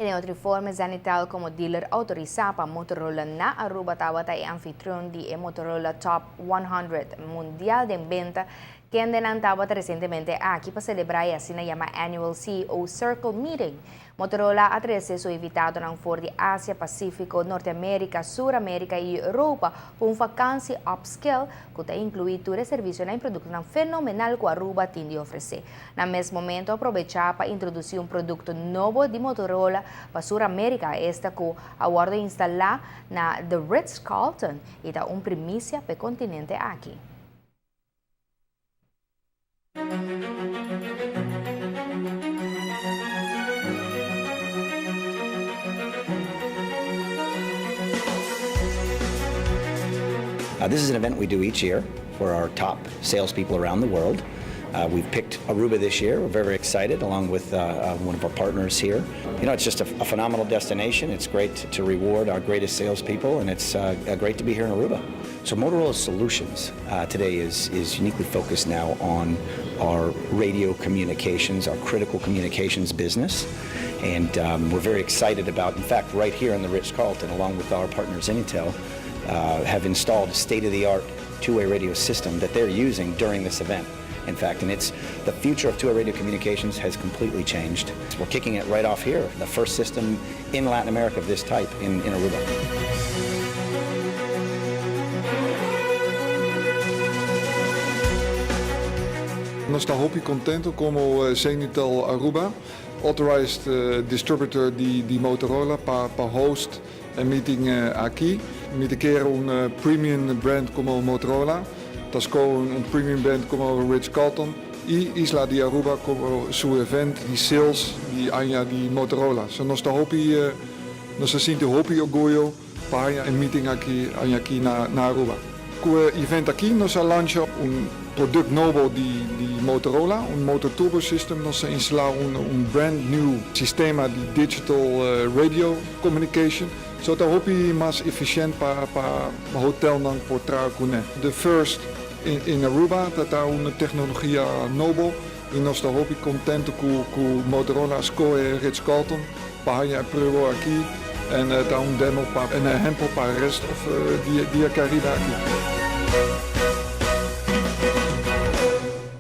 Den otro informe, Zenitel como dealer autorisa pa Motorola na Aruba tabata e anfitrion di e Motorola Top 100 Mundial den benta, kendenan tabata recientemente aki pa celebra e asina yama Annual CEO Circle Meeting. Motorola a trece su invitadonan for di Asia Pacifico, Norte America, Sur America y Europa pa un vakantie upscale cu ta inclui tur e servicionan y productonan fenomenal cu Aruba tin di ofrece. Na mes momento a probecha pa introduci un producto nobo di Motorola pa Sur America, esta cu a wordo instala na The Ritz-Carlton y ta un primicia p'e continente aki. This is an event we do each year for our top salespeople around the world. We've picked Aruba this year. We're very excited, along with one of our partners here. It's just a phenomenal destination. It's great to reward our greatest salespeople, and it's great to be here in Aruba. So Motorola Solutions today is uniquely focused now on our radio communications, our critical communications business. And we're very excited about, in fact, right here in the Ritz-Carlton, along with our partners Zenitel, have installed a state-of-the-art two-way radio system that they're using during this event. In fact, and it's the future of two-way radio communications has completely changed. We're kicking it right off here, the first system in Latin America of this type in Aruba. Nos ta hopi contento como Zenitel Aruba, authorized distributor di Motorola pa host e meeting aki. Mi ta kere un premium brand como Motorola, ta scoge un premium brand como Ritz-Carlton y isla di Aruba como su event di sales di aña di Motorola. So nos ta hopi, nos ta sinti hopi orguyo pa haya e meeting aki aña aki na Aruba. Cu e event aki nos a lancha un product nobo di Motorola, un Moto Turbo System. Nos a instala un brand new sistema di digital radio communication. So ta hopi mas eficiente pa hotelnan por traha cune. The first in Aruba, ta un tecnologia nobo y nos ta hopi contento cu Motorola a scoge Ritz-Carlton pa haya e prueba aki en ta un demo pa un ehempel pa rest of di Caribe aki.